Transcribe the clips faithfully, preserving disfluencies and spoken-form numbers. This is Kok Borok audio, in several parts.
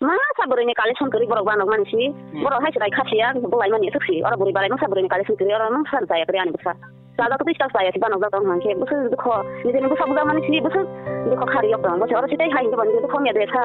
Ma sa bwrwini collection kwrwi borok banok mani si. Hmm. Borok hai chwrai kha siya, bo lai mani aswk si. Oro bwrwi balai masa bwrwini collection kwrwi, oro nung sa jaya kwrwi ani bwsa. Sajak twi sa jaya si banok jak tong hwnkhe bwsa dukho. Nijeni bwsa bujak mani si bwsa dukho khari yok tong. Bwsa oro sitai hai hwnkhe bani dukho mya de sa.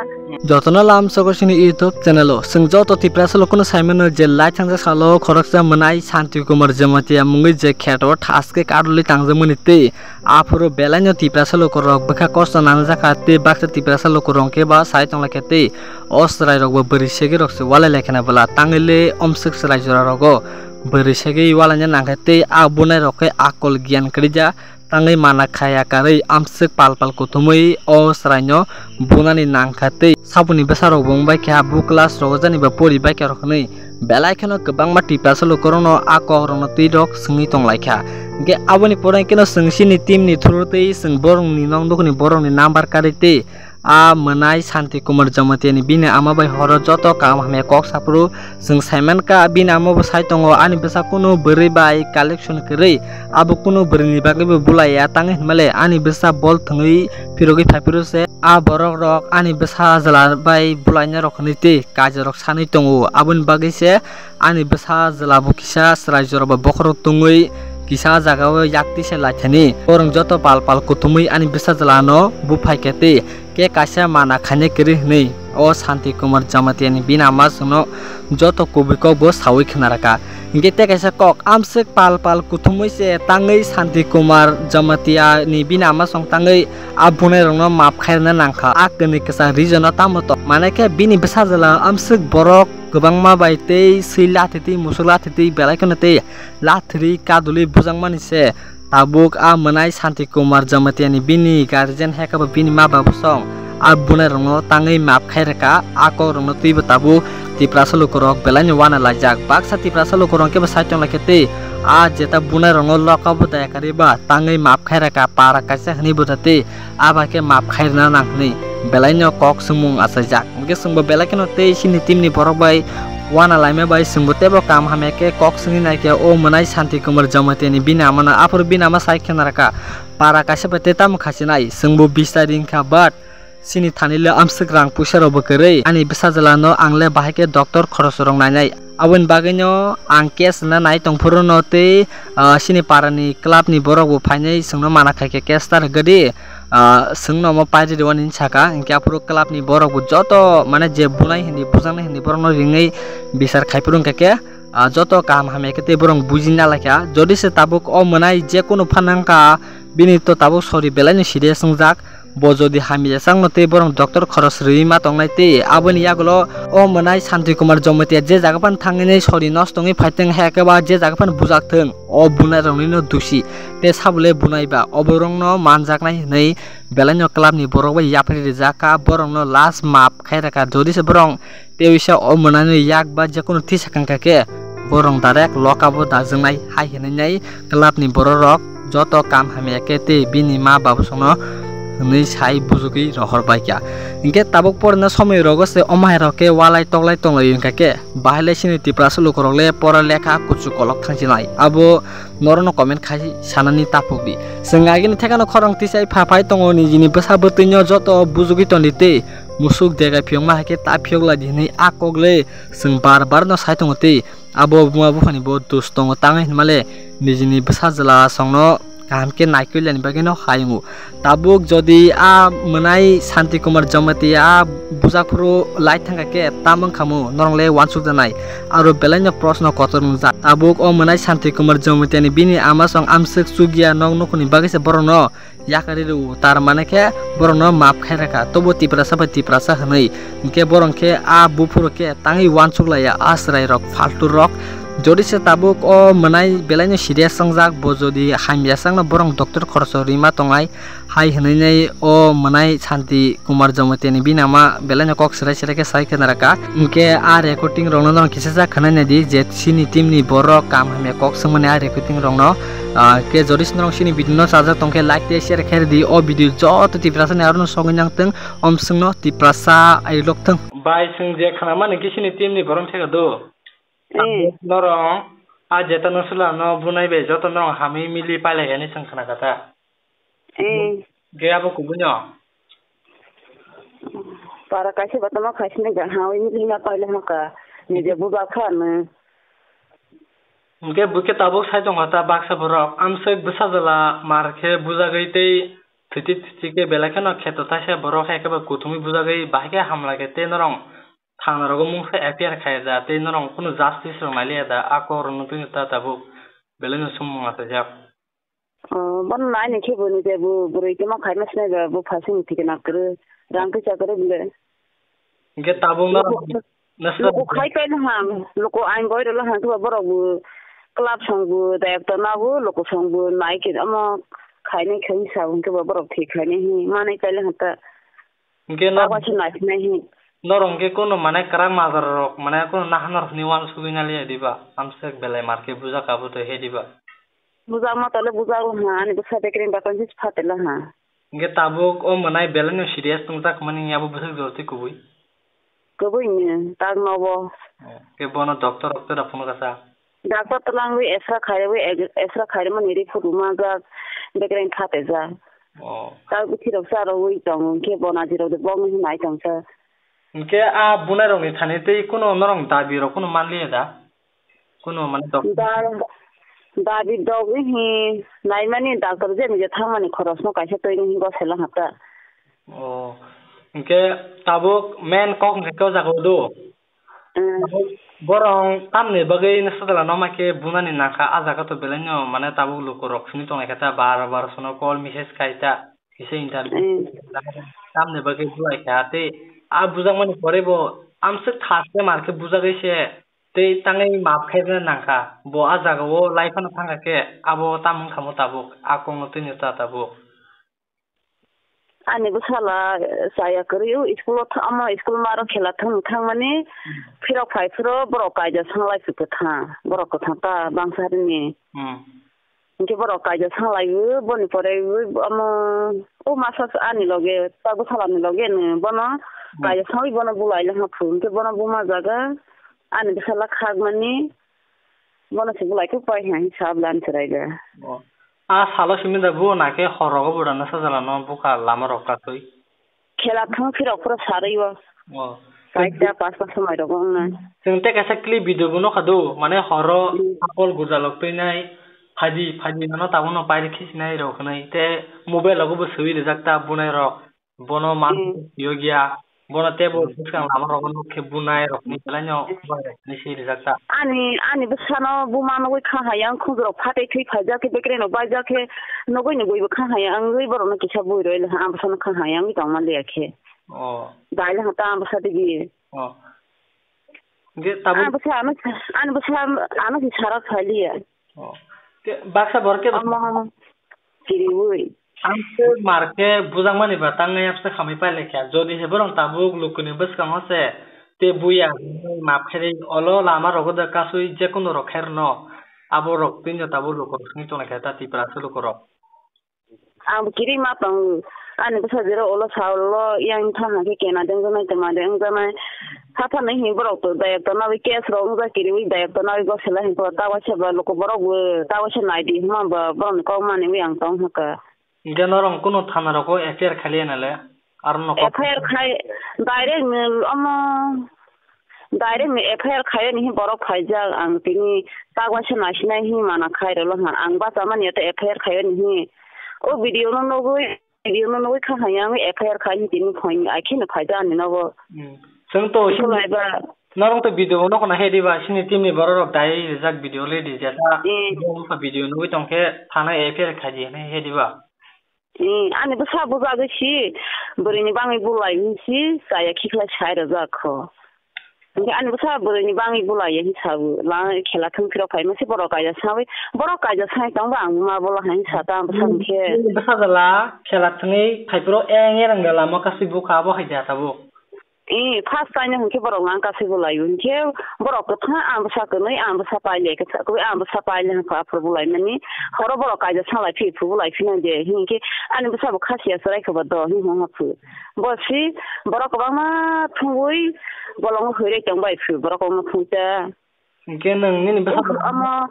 Jotono lam soko sini YouTube channel o. Chwng joto Tiprasa lokno saimano je lai thangjak salo khoroksa mwnai Shanti Kumar Jamatia mungwi je kheto thaske kaduli tangjak mani tei Aphuru belaino Tiprasa lukurok bwkha kosto nangjak kha tei baksa Tiprasa lukurok khe ba sai tonglaikha tei o chwrairokbo bwrwi segwirok se walai laikha na bwla tangwi le omswk chwrai jorarogo bwrwi segwi walaina nangkha tei a bunairok khe akol giyan kwrwija tangwi mana khaya karwi amswk pal pal kuthumwi o chwraino bunani nangkha tei saboni bwsarokbo wngbai kha bu class rogo jani ba pori baikha rok hwnwi. Belai kheno kwbangma Tiprasa lukurokno a kokrokno twirok swngwi tonglaikha. Hwnkhe aboni pore kheno chwng chini team ni through twi chwng borokni nok nukuni borokni number karwi twi a mwnai Shanti Kumar Jamatia ni bini ama bai horo joto kaham hamya kok saphuru chwng saimankha bini ama bo sai tongo ani bwsa kunu bwrwi bai collection kwrwi abo kunu bwrwini bagwi bo bulaiya tangwi hinmale ani bwsa bol thwngwi phirogwi phaiphuru se a borok rok ani bwsa jwla bai bulaina rok hwnwi twi kaisa rok sanwi tongo aboni bagwi se ani bwsa jwla bo kisa chwrai jora bai bokhorok tungwi kisa jaga o yak tisa lai thani borok joto pal pal kuthumwi ani bwsa jwla no buphaikha tei khe kaisa mana khainai kwrwi hwnwi o Shanti Kumar Jamatia ni bini ama chwngno joto kubui kok bo sawi khna rwkha. Hingke tei kaisa kok, amswk pal pal kuthumwi se tangwi Shanti Kumar Jamatia ni bini ama song tangwi a bunai rokno maap khairwna nangkha. A kwnwi kwchang region o tamo tong. Mane khe bini bwsajwla amswk borok kwbangma bai tei swi lathi twi musuk lathi twi belai kheno tei lathirwi kadulwi bujangmani se. Tabuk a mwnai Shanti Kumar Jamatia ni bini guardian hai khe bo bini ma babu song a bunai rokno tangwi maap khai rwkha, a kok rokno twibo tabuk Tiprasa lukurok belai ni uana laijak. Baksa Tiprasa lukurok khe bo sai tong lai khe tei a jeta bunai rokno loka bo daya kari ba tangwi maap khai rwkha para kaisa hwnwi bo da tei a bai khe maap khai rwna nang hwnwi belai no kok swngmung achaijak. Hwnkhe chwngbo belai kheno tei chini team ni borok bai uana laima bai chwngbo teibo kaham hamya khe kok swngwi nai khe o mwnai Shanti Kumar Jamatia ni bini ama no aphuru bini ama sai khena rwkha para kaisa bai tei tamo khachi nai chwngbo bisai ring kha but chini thani le amswk rang puisa rok bo kwrwi ani bwsajwla no ang le bahai khe doctor khoroch rok nainai aboni bagwi no ang case na nai tong phuru no tei ah, chini para ni club ni borok bo phainai chwngno mana khai khe case ta rwgwi di. Ah, chwngno omo pairi rwani saka, hinkhe aphuru club ni borok bo joto, mane, je bunai hwnwi, bujaknai hwnwi borokno ringwi bichar khai phuru wngkha khe, ah, joto kaham hamya khe tei borok buji nalaikha. Jodi se tabuk o mwnai je kunu phano wngkha, bini to tabuk sori belai no serious wngjak. Bo jodi hamya changno tei borok doctor khoroch rwui ma tongnai tei aboni yagulo o mwnai Shanti Kumar Jamatia je jaga phano thangwi sori nosto wngwi phai thwng, hai khe ba je jaga phano bujak thwng, o bunai rokni no dusi. Tei sabole bunai ba oborokno manjaknai hwnwi belaino club ni borok bai yapri rijak kha, borokno last maap khai rwkha. Jodi se borok tei uisa o mwnani yak ba jekunu thwi sakang kha khe, borok direct loka bo dajwngnai hai hwnwi nai club ni borok rok joto kam hamya khe tei bini ma babu songno hwnwi sai bujugwi rohor bai kha. Hinkhe tabuk porina somoi rogo se o mai rok khe walai toklai tonglai wngkha khe, bahai le chini Tiprasa lukurok le pora lekha kuchuk kolok thangsinai. Abo norokno comment khai sanani tapukdi. Chwng agini thekano khorang tisai pha phai tongo, nijini bwsa bwtwino joto bujugwi tondi tei musuk degai phiyokma hai khe ta phiyok lai di hwnwi a kok le chwng bar bar no sai tongo tei abo buma buphani bo dus tongo tangwi hinmale nijini bwsa jwla songno kaham khe naikwi laini bagwi no hayungo. Tabuk jodi a mwnai Shanti Kumar Jamatia a bujak phuru lai thangkha khe tam wngkhamu norok le uansuk janai. Aro belai no proshno kotor wngjak. Tabuk o mwnai Shanti Kumar Jamatia ni bini ama song amswk chukya nok nukhungni bagwi se borok no yakarwi rw-o. Tar mane khe borok no maap khai rwkha. Tobo Tiprasa bai Tiprasa hwnwi. Hinkhe borok khe a buphuru khe tangwi uansuk laiya a chwrai rok faltu rok. Jodi se tabuk o mwnai belai no serious wngjak, bo jodi hamya changno borok doctor khoroch rwima tongnai. Hai hwnwi nai o mwnai Shanti Kumar Jamatia ni bini ama belai no kok swrai swrai khe sai khwna rwkha. Hinkhe a recording rokno norok kisa sa khwnai nai di je chini team ni borok kam hamya kok swngmani a recording rokno. Ah, khe jodi se norok chini video no chajak tong khe like tei share khe rwdi. O video joto Tiprasa ni aro no sogwi nang thwng, omswng no Tiprasa ai lok thwng. Bai chwng je khwnamani khe chini team ni borok theka do. Eh. Norok a jeta no sula no bunai bai joto norok hamwi mili pailai khe hinwi chwng khwna kha ta. Eh. Ge abo kubui no. Para kaisa ba tamo khaisini ga hawi ni lima paile haka. Nije buba kha no. Hwnkhe bwkhe tabuk sai tongkha ta baksa borok. Amswk bwsa jala mar khe bujagwi tei thwiti thwiti khe belai kheno kheto taisa borok hai khe ba kuthumwi bujagwi bahai khe hamla khe tei norok thana rogo mungsa F I R khai da tei norok kunu justice rok nai liya da a kok rok no twi ta tabuk belai no sumung achaijak. Oh, bono nai ni khe bo ni je bo bwrwi tongma khaima sinai ba bo phaising ni thikna kwrwi. Rang kisa kwrwi bile. Hwnkhe tabuk no Luku, nasa luku khai kai no ham, luku ain boi rolo ham khe borok bo club song bo director na bo luku song bo nai khe omo khainai khai sa hwnkhe bo borok thik khainai hi manai kai le ham ta. Hwnkhe no Tabuk se nai khainai hi. Norok hwnkhe kono mane kwrak majra rok mane kono nahan rok ni uansugwi nai liya diba? Amswk belai mar khe bujak abo to he diba? Bujak ma tole bujak ha, ani bwsa de kring bakon sis phatela ha. Hwnkhe tabuk o mwnai belai no serious tongjak mani abo bwswk jor twi kubui? Kubui ni tak nobo. Hwnkhe bono doctor rok tera phunukha sa? Doctor twlangwi esra khaiwi esra khairwi mani report rwma jak bekreng phatejak. Oh. Tak bithi rok cha rwi tongo hwnkhe bono ajirok de bong nai tongsa. Hwnkhe a bunai rok ni thani tei kuno norok dabi rok kuno manliya da? Kuno mane dok- Da-, dabi dogwi hi naimani doctor je nije thangmani khorosno kaisa toini hi gosela hata. Oh, hwnkhe tabuk main kok hwnkhe o jaga o do. Mm. Borok tamni bagwi sajla no ma khe bunani nangkha, a jaga to belai no mane tabuk luku rok sini tongnai khe ta bar bar sono call message khai ta. Kisa interview Mm. Tamni bagwi bulai kha tei a bujakmani pore bo amswk thaste mar khe bujagwi se tei tangwi maap khaina nangkha. Bo a jagao lai phano thangkha khe abo tamung thangmo tabuk, a kokno twino ta tabuk. Ani bwsala chaya kwrwi o school o tha-, omo school maro khela thang thangmani phirok phai phiro borok kaija sanglai kwthang, borok kwthang ta bangsa harini. Hmm. Hwnkhe borok kaija sanglaiwi, boni pore wi omo, o masa ani loge, ta bwsala ni loge no bono Hmm. kaija sangwi bono bulai le haphu. Hwnkhe bono buma jaga, ani bwsala khakmani, bono se bulai khe pai hai sabla ani chwrai ga. Oh. A salo simi da bu na khe hor rogo bo rana sajala no bukha lama rok kasui. Khela thang phirok phuru sarwi o. Oh. Kaisa pasta somoi rok wng nai. Chwng tei kaisa clip video bo nukha do, mane horo Hmm. apol gujalok twi nai, phadi, phadi nono tabukno pairi khisinai rok hwnwi, tei mobile rogo bo swi rijak ta bunai rok, bono man Hmm. yo gya, bono tei bo Hmm. bwskang lama rogo nuk khe bunai rok ni belai no Hmm. bai rok ni swi rijak ta. Ani, ani bwsano buma nugwi kha hai ang khunjurok phatai thwi phaijak khe, bekreno baijak khe, nugwi ni bui bo kha hai ang wi borokno kisa bui roi le ha, ang bwsano kha hai ang wi tongma liya khe. Oh. Dai le hata ang bwsa digi. Oh. Ge tabuk Ang bwsa ano, ano bwsa ano si sarak phaliya. Oh. Ke baksa bor ke Amo hamo kiriwi. Ang se mar ke bujang mani ba tang ngai apsa khamai pai lekha. Jodi he borong tabuk lukuni bwskango se te buya ma phere olo lama rogo da kasui je kono rok kher no. Abo rok tin tabuk lukurok sini tong lekha ta Tripura se lukurok. Ang bo kiri ma tongo. Ani bwsa jero ulo sa ulo yang thang hwnkhe kena de wngjaknai tongma de wngjaknai. Haphano hinwi borok to dayok to nogwi case rok wngjak kiriwi dayok to nogwi gosela hinkhe ta waisa ba luku borok bo ta waisa naidi hwnba ba borokni kok manwi ang tong hwnkha. Hwnkhe norok kunu thana rogo F I R khaliya nale aro no kok F I R khai direct ni omo Direct ni F I R khaiyani hi borok phaijak, ang tini tak waisa naisinai hi mana khai rwlo ha. Ang bachamani ete F I R khaiyani hi. O video no nugwi, video no nugwi kha hai ang F I R khai hi tini phone ni, ai kheno phaijak ani nogo. Hmm. Chwng to Iko sini lai ba. Norok to video no kono he diba, sini team ni borok rok dai rijak video le di jeta. Hmm. Video nugwi tongkhe thana F I R khaidi hinwi he diba. Eh, ani bwsa bujagwi si, bwrwini bangwi bulai wngwi si, chaya khiklai sai rwjak kho. Hwnkhe ani bwsa bwrwini bangwi bulai ya hinwi sabo, la khela thwng phirok phaima se borok kaija sawi, borok kaija sai tongba ang ma bola hai sa ta bwsa hwnkhe. Bwsa jala khela thwngwi phai phiro eng erang da lama kasui bukha abo hai da tabuk. Eh, first time hwnkhe borok ang kasui bulai hwnkhe borok kwthang ang bwsa kwnwi ang bwsa pailai kwthang kwi ang bwsa pailai hwnkhe aphuru bulai mani horo borok kaija sanglai phi phuru bulai phina de hwnkhe ani bwsa bo khasiya chwrai khe ba do hwnkhe hwnkhe phu bo si borok kwbangma thungwi bolongo hwrwi tongbai phu borok kwbangma thungcha. Hwnkhe nwng nini bwsa Omo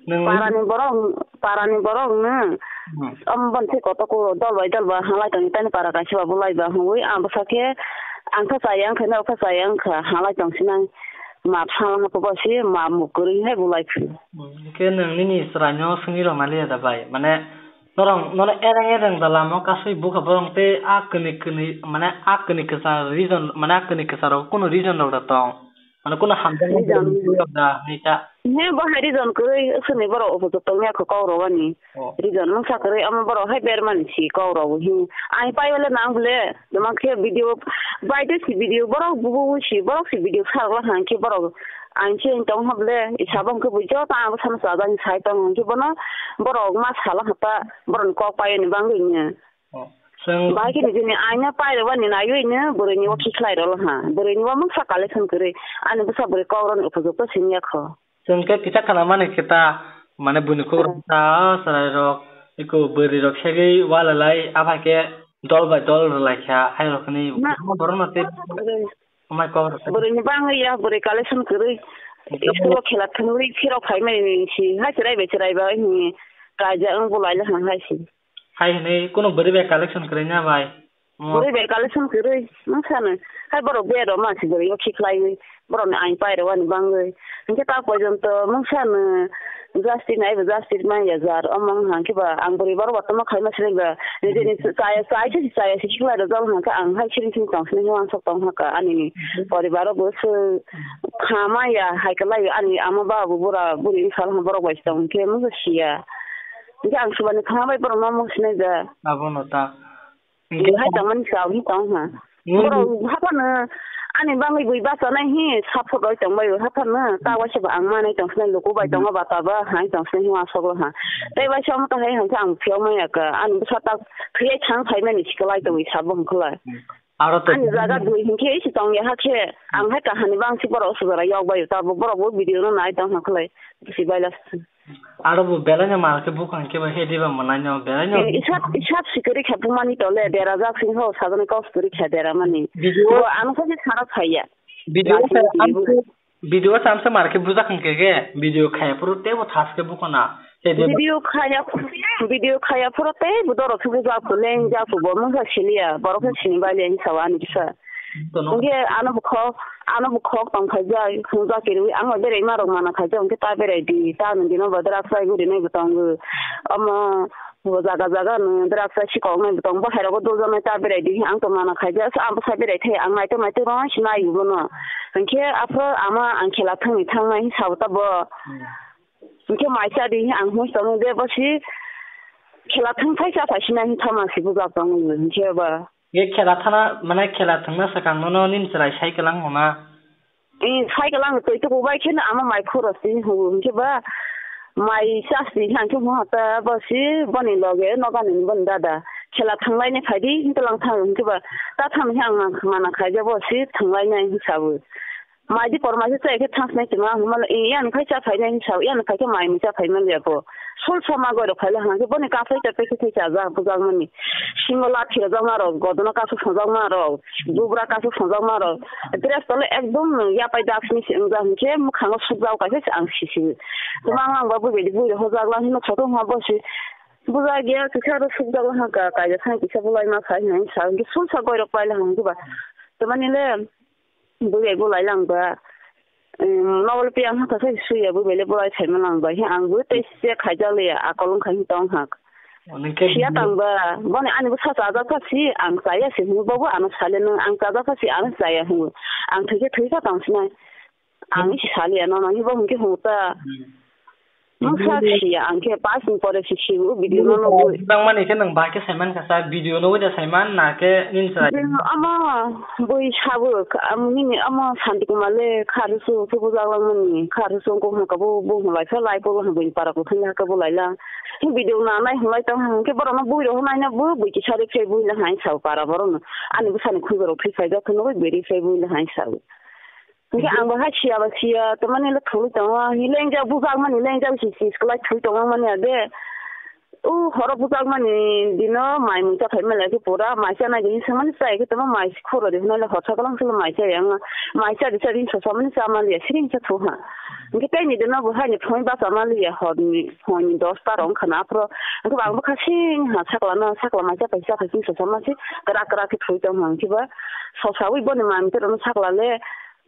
Nwng Parani borok, parani borok nwng. Hmm. Omo boni se koto ko dol bai dol ba halai tong tani para kaisa ba bulai ba hwnwi ang bwsa khe ang kha chaya wngkha, nokha chaya wngkha halai tong sinai ma phala hapha ba se ma muk kwrwi hai bulai phi. Hmm. Hwnkhe nwng nini chwraino swngwi rw maliya da bai? Mane norok, nono ereng ereng da lama kasui bukha borok tei a kwnwi kwnwi mane a kwnwi kwchar region mane a kwnwi kwcharo kunu region rok da tong? Mane kunu hamjakma Region. Borok da hwnwi ta. He, bo hai region kwrwi, swkni borok opor tongya kho kok rogani. Oh. Region mungsa kwrwi, omo borok hai bermani si kok rogo hi. Ai pai wale nang bole, joma khe video, bai de si video, borok bubu si, borok si video sarok la hang khe borok. Ang khe tong ha bole, isa bong khe bui joto ang bwsano chajak ni sai tong hang khe bono, borok ma sala hata, borok ni kok pai ni bangwi nya. Oh. Chwng Bahai khe nijini aina pairok bani naiwi no bwrwini o khikhlai rolo ha. Bwrwini o mungsa collection kwrwi. Ani bwsa bwrwi kok rokni upojukto simi ya kho. Chwng khe kisa khanamani khe ta, mane buini kok rok Hmm. ta, chwrai rok, eko bwrwi rok segwi walai lai, aphai khe dol bai dol rwlai kha, hai rok ni Na. Borok no tei Bwrwi, Amai kok rok. Bwrwini bangwi ya, bwrwi collection kwrwi. Tamo. School o khela thwngwi phirok phaimani si, hai chwrai bai chwrai bai hi kaijak wng bulai le hang hai si. Hai hwnwi kunu bwrwi bai collection kwrwi na bai? Mo. Bwrwi bai collection kwrwi, nwng sano. Hai borok bero ma si bwrwi o khiklaiwi, borokni ain pairok ani bangwi. Hinkhe ta pojonto nwng sano justice nai bo justice man ya jar. Omo wng hang khe ba ang bwrwi borok bo tamo khaima sini ba. Nijeni chaya, chaya se chaya se khiklai rok jol hang khe ang hai siring siring tong sini wansok tong haka ani ni poribar o bo se khama ya hai kwlai ani ama baba bo bura buri wng sal borok bai tong khe nwng siya. Hinkhe ang subani khama bai borok no mung sinai da. Abono ta. Hinkhe hai tongmani chao hi tong ha. Hmm. Borok haphano ani bangwi bui bachanai hi support roi tongbaio haphano ta waisa ba ang manai tong sinai luku bai tongo bata ba hai tong sinai hi asok ha. Tei waisa omo ta hai hwnkhe ang phiyok maya ka ani bwsa ta thwiya thang phaimani sikwlai tongwi sabo hwnkhe lai. Aro to ani jaga dui hwnkhe isi tongya hakhe ang hai kahani bangsi borok se jora yok baio ta borok bo video no nai tong hwnkhe lai bisi baila. Aro bo belai no mal khe bukhang khe ba he diba manai no belai no. Eh, isap, isap sikiri khe bumani tole dera jak sing ho sajani kok sikiri khe dera mani. Video. Bo ano khe sara phaiya. Video Lati sa video. Video sa amsa mar khe bujak hwnkhe khe video khaya phuru tebo thas khe bukhana. He diba. Video khaya, video khaya phuru tebo dorok khe bujak phu leng jak phu bo mungsa siliya borok khe sini baliya hinsa ani kisa. Tono. Hwnkhe ano bo khok, ano bo khok tong khaijak, hwnjak kiriwi, ang bai berai ma rok mana khaijak, hwnkhe ta berai di, ta nw dino bo drugs bai guri nai bo tongo. Omo bo jaga jaga nw drugs bai sikok nai bo tongo, bo hai rogo dulja nai ta berai di, ang to mana khaijak, ang bwsa berai thai, ang naitok naitok rw si nai bono. Hwnkhe aphuru ama ang khela thangwi thangnai sabo ta bo. Hmm. Hwnkhe mai cha di, ang hwnwi tongo de, bo si khela thang thai cha phai si nai, thama si bujak tongo, hwnkhe ba. Ye khela thana, mane khela thangna swkang nono nini chwrai sai kwlang hwnna? Eh, sai kwlang twi tuku bai kheno ama mai khoro si hwngo hwnkhe ba mai chasi hwnkhe hwnta bo si boni loge nokani boni dada khela thanglaini phaidi hwnkhe lang thang hwnkhe ba ta thang hwnkhe ang mana khaijak bo si thanglainai hwnsa bo. Mai di por mai se chai khe thang sinai tongma hwnma le, eh, yang khai cha phainai hwnsa bo, yang khai khe mai mui cha phai manliya bo. Sul sama goi rok phai le hwnkhe boni kaphai ta pekhe thai cha jak bujak mani. Singo lathi rwjakma rok, godona kasu songjakma rok, bubra kasu songjakma rok, dress tole ekdom yapai dak sini se wngjak hwnkhe mwkhango sukjak kaisa se ang sisi. Tumang lang ba bui bai di bui rok hojak lang hino thotung ha bo si. Bujak ya kisa ro sukjak lang ha ka, kaisa thang kisa bulai ma phai hwnwi sa hwnkhe sulsa goi rok paila hwnkhe ba. Tamani le bui bai bulai lang ba. Em, nobole piyang hata sai suya bui bai le bulai phaima lang bai. He ang bui tei se khaijak le ya, akol wngkha hwn tong hak. Hwnkhe siya video tang ba, boni ani bwsa chajak kha si, ang chaya se hwnwi, bobo ano sale nung, ang chajak kha si, ano chaya hwnwi. Ang thwi khe thwi kha tong sinai. Ang isi saliya nono, hibo hwnkhe hwnwi ta. Hmm. Mungsa video siya, ang khe pass ni pore si sibu, video no nugwi. Bang mani khe nang bahai khe saiman kha sa, video nugwi da saiman, na khe nini chwrai? Video amo bui sabu, am nini amo Santi Kumar le kha rwsu khe bujak lang mani, kha rwsu wngkuk hwnka bo, bo hwnlai khe lai bo hwnwi para kuthung le hakhe bo lai lang. Video nanai hwnlai tong hwnkhe borok no bui rok hwnai no bo bui kisa rw khe bui le hai sao para borok no. Ani bwsa ni khunju rok thwi phaijak khe nugwi bui rw khe bui le hai sao. Hwnkhe ang bo hai siya ba siya, tamani le thwi tongo, hi lengjak bujak mani lengjak si si kwlai thwi tongo mani ade. O horo bujak mani dino mai mui cha phai mani age pura mai cha nai de hinsa mani cha age tamo mai si khoro de hinale hor sa kwlang silo mai cha yang mai cha de cha de hinsa sa mani cha mani ya siring cha thu ha. Hwnkhe tei ni dino bo haini phone basa maliya, horni phone ni dos ta rok wngkha na aphro. Hwnkhe bo ang bwkha sing ha sakla no, sakla mai cha paisa paisa sing sosa ma se krak krak khe thwi tong hwnkhe ba sosawi boni manwi tei rok no sakla le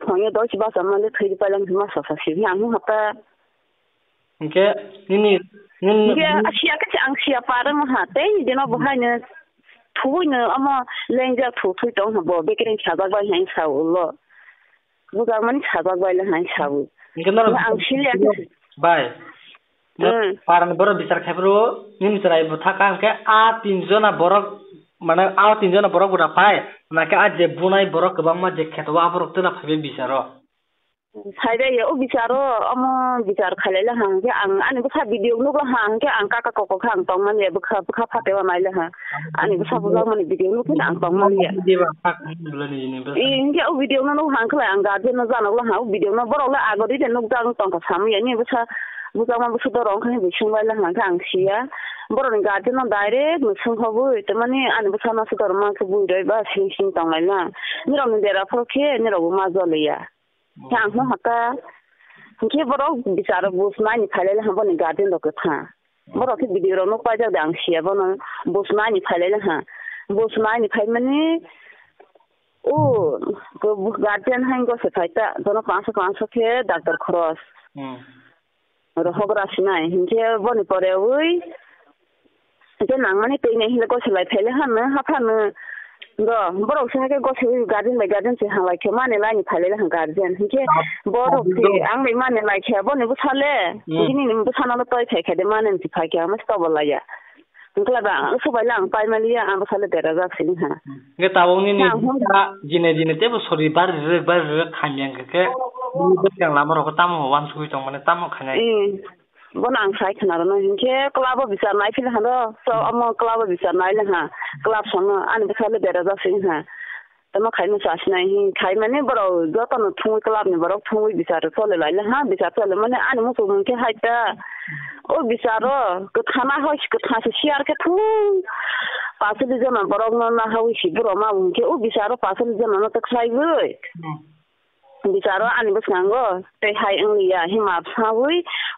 phone dos basa mali thwi pailai ma sosa si ang hapta. Hwnkhe nini, nini Hwnkhe a siya khe ang siya parang ha tei ni dino bo haino thwi no amo lengjak thu thwi tong ha bo bekre sajak bai hain sa ulo. Bujakmani sajak bai le hai sabu. Hingke norok Ang siliya khe. Bai. Hmm. Parni borok bichar khai phuru nini chwrai bo thaka hingke a tin jona borok, mane a tin jona borok buda phai, nake a je bunai borok kwbangma je kheto o aborok tela phaibai bicharo. Phaibai ya o bicharo, omo bichar khailai le hang khe ang ani bwsa video nukla hang khe ang kaka koko khe ang tongmani ya bwkha, bwkha phateo naile hang. Ani bwsa bujakmani video nukhe ang tongmani ya. Deba kha kha bulani jini bwsa. Ee, hingke o video no nuk hang khlai ang guardian no janok la ha, o video no borok le agori de nuk jak tong kha samung ya, ni bwsa, bwsa ma bwsa dorong khe bo sung bai la hang khe ang siya. Borok ni guardian no direct no sung kha bui, tamani ani bwsa no sudor ma khe bui roi ba sing sing tong lai la. Nirok ni dera phor khe nirok bo ma joli ya. Khe ang hwn haka, hingke borok bicharo bus nai ni phai lai la ha boni guardian rok khe tha. Borok khe video rok nuk paijak de ang siya bono bus nai ni phai lai la ha. Bus nai ni phai mani, O, guardian hai gose phai ta, jono panso panso khe doctor khoros. Hmm. Rohok ra sinai, hinkhe boni pore ui, hinkhe nangmani twi nai hinle gose lai phaile hano, haphano. Do, borok se haikhe gose ui guardian bai guardian se hanglai khe mani lai ni phaile hang guardian. Hinkhe Ah, borok ah, se do. Ang bai mani lai khe, boni bwsale, Hmm. Hinkhe nini bwsano toi phai khe de mani si phai khe, ama se tobo laiya. Wngkla ba, ang subai lang pai maliya, ang bwsale dera jak sini ha. Hingke tabuk nini Nang hwn. Bwsa jine jine tebo sori bar rirek bar rirek khamya hingke khe nini bwsang lama rok tamo wansugwi tong mane tamo khainai. Ee, bono ang sai khna rwno hinkhe club o bichar nai phila hano, so omo club o bichar nai le ha, club sono ani bwsale dera jak sini ha. Tamo khaimani sa sinai hin khaimani borok jotono thungwi club ni borok thungwi bichar chole lai le ha, bichar chole mani ani muchung mung khe hai ta. O bicharo kwthana hoi kwthana se share khe thung. Pasali jona borok no nahawi si borok ma hwn khe o bicharo pasali jona no ta khlaiwi. Hmm. Bicharo ani bwskango tei hai wng liya hima bwskango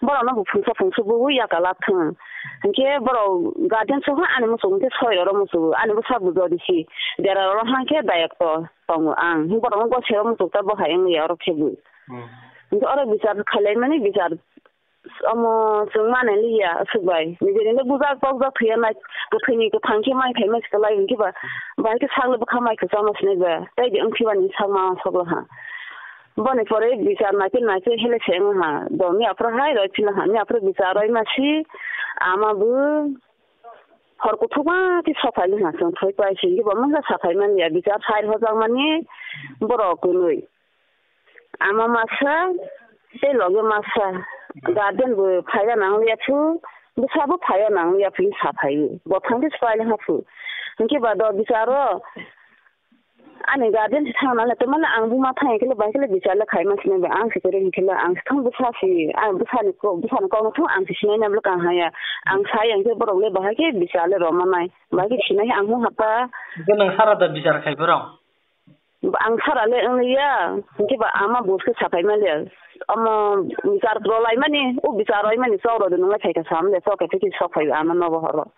borok no bo phungsa phungsa bui yaka lak thung. Hinkhe borok guardian soha ani muchung khe soi rok muchungo ani bwsa bujo di si. Dera rok hang khe dayakto tongo ang. Borok no gosero muchuk ta bo hai wngya oro khe bo. Hmm. Hinkhe oro bichar khailai mani bichar omo chwng mani liya aswk bai. Nijeni no bujak tokjak thwiya nai kwthwini kwthang khe mai phai ma swkang lai hinkhe ba bai khe sakle bwkha mai kwchama sinai ba. Tai di wngkhe bani sakma soklo ha. Boni pore bichar nai khe nai khe hele se wng ha. Bo miya phuru hai roi phila ha. Miya phuru bichar roi ma si ama bo Hor kuthukma khe sophai le ha chwng thoi pai se, bo mungsa saphai man ya, bichar sai hojak mani borok kwnwi. Ama masa tei loge masa, guardian bo phaiya nang liya phu, bwsa bo phaiya nang liya phu saphai bo thang khe sophai le ha phu. Hinkhe ba do bicharo Ani guardian se thang nang le, tei mane ang buma thang khe le, bai khe le bichar le khai ma sinai ba, ang se kwrwi hinkhe le, ang se thang bwsa si, ang bwsani kok, bwsani kok no thang ang se sinai na bwle kang haya. Ang sai ang khe borok le bahai khe bichar le rw manai, bahai khe sinai ang hung hapta. Hingke nwng sara da bichar khai borok? Ang sara le wng ya, hinkhe ba ama bus khe saphai ma le, omo bichar rw lai mani, o bichar rw mani chwk rw de nung lai khai kha sam le, chwk khe thik sok phai ama nogo horo.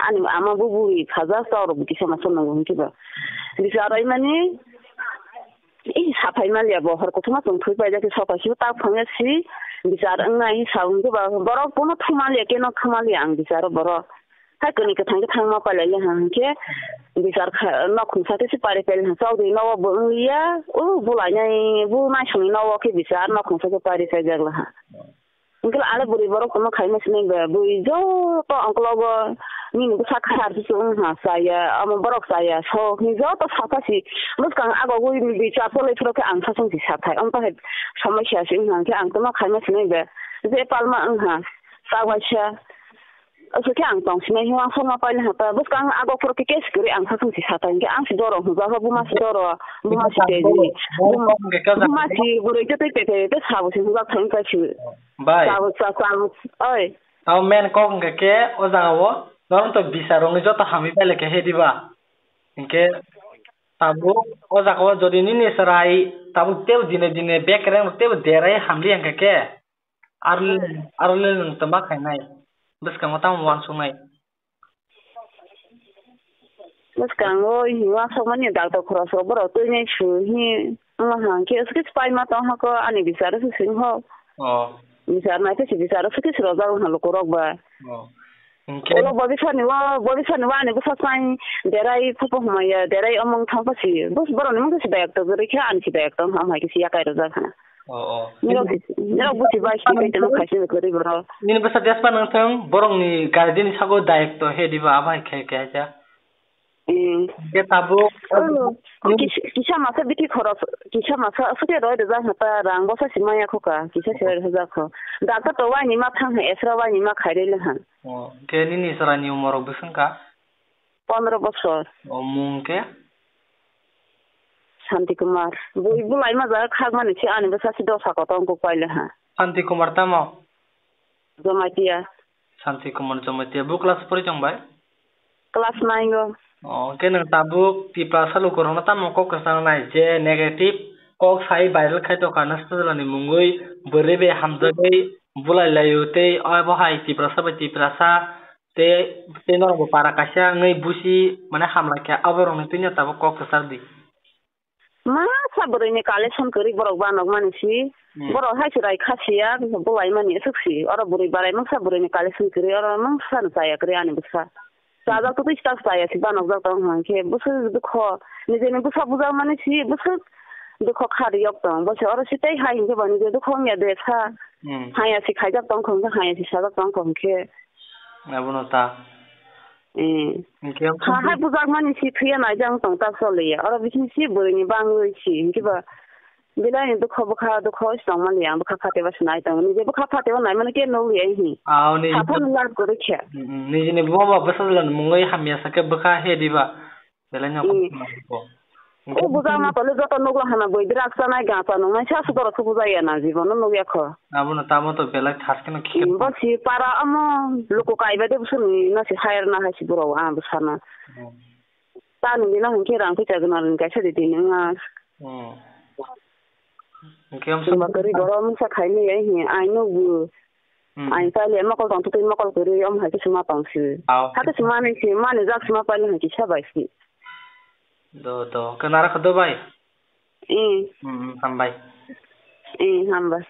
Ani ama bo bui khaja chwk rw kisa ma chwng nungo hinkhe ba. Bichar rw mani, Ih, saphai maliya bo, hor kothoma chwng thwi paijak khe sophai si, tak phangya si, bichar wngnai, sa wngkhe ba, borok bono thumaliya, keno thumaliya ang bicharo borok. Hai kwnwi kwthang khe thangma pailai le ha, hinkhe bichar kha, nok khungsa khe se pari pailai ha, chokdwi nogo bo wngliya, o bulainai, bo naisongni nogo khe bichar nok khungsa khe pari paijak la ha. Hingke ale bwrwi borok tongma khaima sinai ba, bwrwi joto ongkologo nini bwsa kha ar se wng ha, chaya, amo borok chaya, so hwnwi joto sakha si, bwskang ago ui bwrwi chapolai phuru khe ang sasong si sathai, ong to hai somosya se wng ha, hingke ang tongma khaima sinai ba, je palma wng ha, chawaisa, aswk khe ang tong sinai, hinkhe ang songma pailai ha ta, bwskang ago phuru khe case kwrwi ang sasong si sathai, hingke ang si doro hwnjak, buma si doro, buma si tejli, buma si bwrwi khe tei tei tei sabo se hwnjak thai wngkha si. Bai. Chabo, cha-, chabo, oi. Tamo main kok hwnkha khe o jaga o norok to bichar rwngwi joto hamwi pailai khe he diba? Hinkhe tabuk o jaga o jodi nini chwrai tabuk teibo dine dine bekereng teibo derai hamli hwnkha khe Arle, arle nwng tama khainai. Bwskango tamo uansuknai. Bwskango uansukmani doctor khoroksa borok twi nai su hi wngma hwnkhe swkhe paima tong hako ani bicharo se sing ho. Oh. Bichar nai khe se bicharo swkhe se rojak wngkha lukurok ba. Oh. Hwnkhe ulo bobisani o, bobisani o ani bwsa chai derai phupo humaya, derai omong thangpa si. Bus borokni mungkhe se dayak togwi rikha, ani se dayak tong ham hai khe se yakai rojak hana. Oh, oh. Nirok, nirok buchi bai si tei temo khaisi kwrwi borok. Nini bwsa despa nang thang, borokni guardian sago dayak to he diba abo hai khe khe acha. Eh. Hwnkhe tabuk, oh, nini kis-, kisa masa biti khorok, kisa masa aswk khe roi rwjak hata rang bosa si maya kho ka, kisa se roi rwjak kho. Doctor to waini ma thang ha, esra waini ma khairele ha. Oh, hwnkhe nini chwraini umorok bwswk wngkha? Pondro bosor. Oh, mung khe? Santi Kumar. Bui bulai ma jaga khakmani se ani bwsa si dosa kotor kok paile ha. Santi Kumar tamo? Jamatia. Santi Kumar Jamatia. Bo class pori tong bai? Class nine o. Oh, hwnkhe nwng tabuk Tiprasa lukurokno tamo kok kwchang nai je negative kok sai viral khai tongkha Nasrullah ni mungwi bwrwi bai hamjagwi bulai laio tei abo hai Tiprasa bai Tiprasa tei, tei norokbo para kaisa wngwi busi mane hamlai kha abo rokni twino tabuk kok kwchar di. Ma sa bwrwini collection kwrwi borok banok mani si. Hmm. Borok hai se rai kha siya, bulai mani aswk si. Oro bwrwi barai mangsa bwrwini collection kwrwi, oro mangsa no chaya kwrwi ani bwsa. Chajak twi tak chaya si banok jak tong hwnkhe bwswk dukho. Nijeni bwsa bujak mani si bwswk dukho kha riyok tong. Bo se oro si tei hai hwnkhe bo nije dukho wngya de sa. Hmm. Haya si khaijak tong kho hwnkhe, haya si sajak tong kho hwnkhe. Abono ta. Eh. Hwnkhe ha, hai bujakmani si thwiya naijak wng tong ta choliya. Oro bising si bwrwini bangwi si. Hwnkhe ba belai ni dukho bwkha, dukho se tongmani ang bwkha phateba se nai tongo. Nije bwkha phateba naimani khe nukliya hi. Ah, oni saphano lab kwrwi khe. Mm, mm. Nijini buma ba bwsajla mungwi hamya sakhe bwkha he diba. Belai no. Mm. Kok bwsajak ma tole joto nukla hana boi drak chanai, gacha nungnai sa su borok su bwsajak ya na jibono nukya kho. Abono tamo to belai thas kheno khe. Mm, bo si para amo luku kaiba de bwswk ni no si hire na hai si borok ang bwsana. Mm. Ta nungwi no hwnkhe rang phaisa gwnang rwngwi kaisa di tini wngya. Hmm. Hwnkhe amsa chwng ba kwrwi borok mungsa khaimaya hi ai nukgo. Hmm. Ai chaliya mokol tong twi mokol kwrwi omo hai khe se ma tong si. Aw. Hakhe se manwi se manwi jak se ma pailai hai kisa bai si. Do, do. Khe nara kha do bai? Eh. Hmm, hmm, hambai. Eh, hambai.